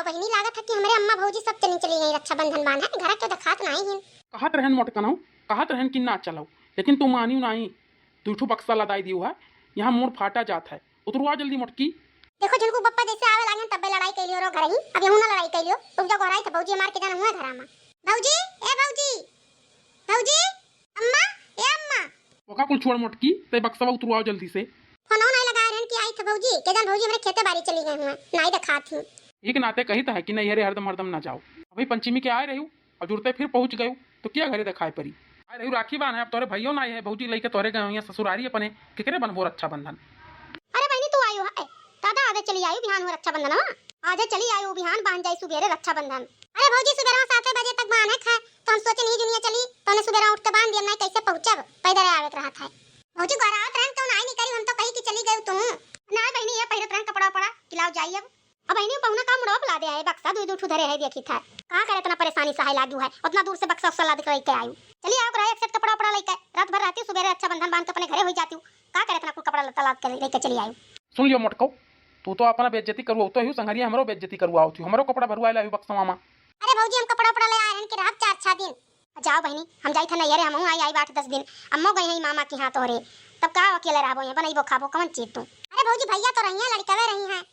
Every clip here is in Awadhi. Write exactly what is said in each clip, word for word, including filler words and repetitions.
बहिनी, लागत है कि हमरे अम्मा भौजी सब चली, चली गई रक्षाबंधन बांधे, घर क्यों देखात नाहीं हैं। कहत रहन मोटकनऊ, कहत रहन कि ना चलऊ, लेकिन तू मानियो नाहीं। दुइ ठो बक्सा लदाई दियो है, यहाँ मोर फाटा जात है। उतरवा जल्दी मोटकी। देखो झिनकू बप्पा जैसे आवे लागे तब्बे लड़ाई कैलियो रो घर ही, अब यहू ना लड़ाई कैलियो। रुक जा, गोहराई थे भौजी हमार के जाना हुआ घरा मा। भौजी, ए भौजी, भौजी, अम्मा, ए अम्मा। ओका कुल छोड़ मोटकी, ते बक्सवा उतरवाओ जल्दी से। फोनो नाहीं लगाए रहन कि आई थे भौजी, के जान भौजी हमरे खेते बारी चली गई हुआ, नाहीं देखात ही। एक नाते कहित है कि नैहरे हरदम हरदम ना जाओ। अभी पंचमी के आए रही, और जुड़ते फिर पहुँच गयो, तो क्या घरे देखाए परी? आए रही राखी बांधे, अब तोरे भइयो नाहीं है, भौजी लइके तोरे गए हुइया ससुरारी अपने, केकरे बंधबो रक्षाबंधन? अरे बहिनी, तू आयो है, दादा आजे चली आयो बिहान हो रक्षाबंधन, हाँ? आजे चली आयो बिहान, बांध जाई सुबेरे रक्षाबंधन। अरे भौजी, सुबेरवा साते बजे तक बांधे है, तो हम सोचे नहीं जुनिया चली, तो उन्हें सुबेरा उठ के बांध दिया, नहीं कैसे पहुँचब, पैदल आवे के रहत है। भौजी गोहरावत रहन, तो नाहीं निकली, हम तो कही कि चली गई तू। ना बहिनी, ये पहिरत रहन कपड़ा उपड़ा, कि लाओ जाई अब। अब बहिनी, पहुना का मुड़वा फुला दे है, बक्सा दुइ दुइ ठू धरे है, देखी था। का करे इतना परेशानी सहाय लागू है, उतना दूर से बक्सा उक्सा लाद के लेके आयु। चली आओ, रहे एक सेट कपड़ा उपड़ा लेके, रात भर रहती, सुबेरे रक्षाबंधन बांध के अपने घरे हो जाती। का करे इतना कुल कपड़ा लत्ता लाद के लेके चली आयु। सुन लियो मोटको, तू तो अपना बेइज्जती करवाओ तो ही, संगरिया हमरो बेइज्जती करवाओ थी, हमरो कपड़ा भरवाए लायु बक्सवा मा। अरे भौजी, हम कपड़ा उपड़ा ले आए रहन कि रहब चार छह दिन। जाओ बहिनी, हम जाई थे नैहरे, हमहू आई, आई आठ दस दिन। अम्मो गई है मामा के यहाँ तोहरे, तब का अकेले रहबो यहाँ, बनैबो खाबो कौन चीज तू? अरे भौजी, भैया तो रही हैं, लड़कवे रही हैं।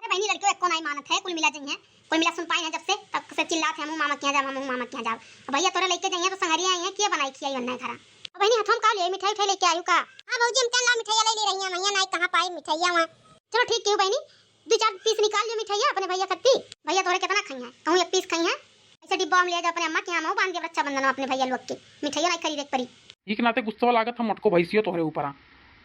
अरे बहिनी, लड़कियों एको नाहीं मानत है, कुल मिला जइहैं, कुल मिला सुन पाए हैं जब से, तब से चिल्लात है, "हमहू मामा के यहाँ जाब, हमहू मामा के यहाँ जाब।" अब भैया तोरे लेके जइहैं तो संगरिया आई हैं, किया बनाई खियाई वन्ने घरा। अब बहिनी, हथवा मा का लिए, मिठाई उठाई लेके आयु का? हाँ भौजी, हम तेन ला मिठाइया ले ले रही हैं, भैया नाहीं कहाँ पाई मिठाइया वहाँ। चलो ठीक किहू बहिनी, दुइ चार पीस निकाल लियो मिठाइया अपने भैया खत्ती। भैया तोरे कितना खाई हैं, कहूँ एक पीस खाई हैं, ऐसे डिब्बा में ले जाओ अपने अम्मा के यहाँ, हमहू बांध देब रक्षाबंधन अपने भैया लोग के, मिठाइया नाहीं खरीदे के परी। ई के नाते गुस्सा लागत हम मोटको भैंसियो तोहरे ऊपर आ।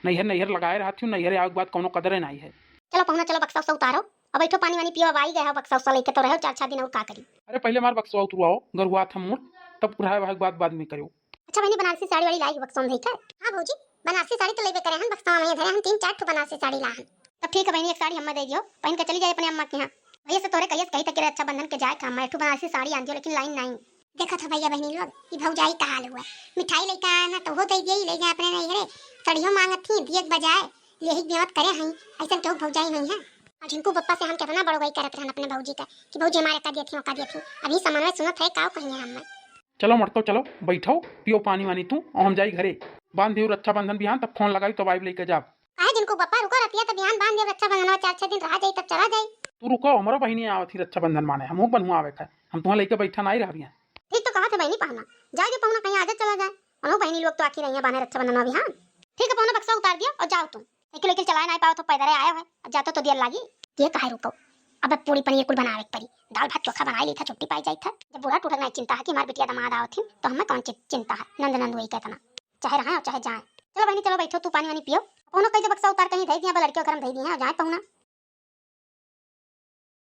नैहर नैहर लगाए रहत हूँ, नैहर आवे के बाद कौनो कदरे नाहीं है। चलो पहुना, चलो बक्सा उक्सा उतारो, अब बैठो पानी वानी पियो, अब आई गए हो बक्सा उक्सा लेके तो रहो चार छह दिन और का करी। अरे पहले हमार बक्सवा उतरवाओ, गरुआ था मोर, तब रहे वहे के बात बाद में करो। अच्छा बहिनी, बनारसी साड़ी वाड़ी लाई बक्सवा में धई के? हाँ भौजी, बनारसी साड़ी तो लेबे करे हन, बक्सवा में धरे हन, तीन चार ठो बनारसी साड़ी ला हन। तब ठीक है बहिनी, एक साड़ी हमें दे दियो, पहन के चली जाए अपने अम्मा के यहाँ। भैया से तोरे कहियस कही था कि रक्षाबंधन के जाए काम में, एक ठो बनारसी साड़ी आन दियो, लेकिन लाइन नाहीं। देखत हो भैया बहिनी लोग, ई भौजाई का हाल हुआ। मिठाई लेके आए ना तो वो दे दिए, ले गए अपने नैहरे। सड़ियो मांगत थी, दिए के बजाय लेही के बेवत करे हई। ऐसन केहू भौजाई नहीं है। और झिनकू बप्पा से हम कितना बड़ोगई करत रहन अपने भौजी का कि भौजी हमारे का देती हो, का देती। अभी समन्वय सुनत है, काव कहिए हम। चलो मटको, चलो बैठो, पियो पानी वानी तू, और हम जाई घरे। बांध दियो रक्षाबंधन बिहान, तब फोन लगाई, तब आइब लेके जाब। काहे झिनकू बप्पा, रुको रतिया, तब बिहान बांध देब रक्षाबंधनवा, चार छह दिन रहा जाई, तब चला जाई। तू रुको, हमरो बहिनी आवत ही रक्षाबंधन माने, हमहू बन्हुआवे खाए, हम तुहाँ लेके बैठा नाहीं रहबिया। ठीक तो कहत है बहिनी पहुना, जाए दे पहुना, कहीं आजे चला जाए। अनु बहिनी लोग तो आखिर रहिया बाने रक्षाबंधन अभी, हाँ। ठीक है पहुना, बक्सा उतार दियो और जाओ तुम। साइकिल वाइकिल चलाए नाहीं पाओ तो पैदल आयो है, अब जातो तो देर लागी। ये काहे रुको, अब पूड़ी पनीर कुल बनावे के परी, दाल भात चोखा बनाए ली था, छुट्टी पाई जाई था। जब बूढ़ा टूढ़ा नाहीं चिंता है कि हमार बिटिया दामाद आवत ही, तो हमें कौन चि-, चिंता है, नंद नंद वही कहतना, चाहे रहा चाहे जाए। चलो बहिनी चलो बैठो, तू पानी वानी पियो, पहुना कही दे बक्सा उतार कहीं धई दिया, अब लड़कियों घर में धई दिया, जाए पहुना।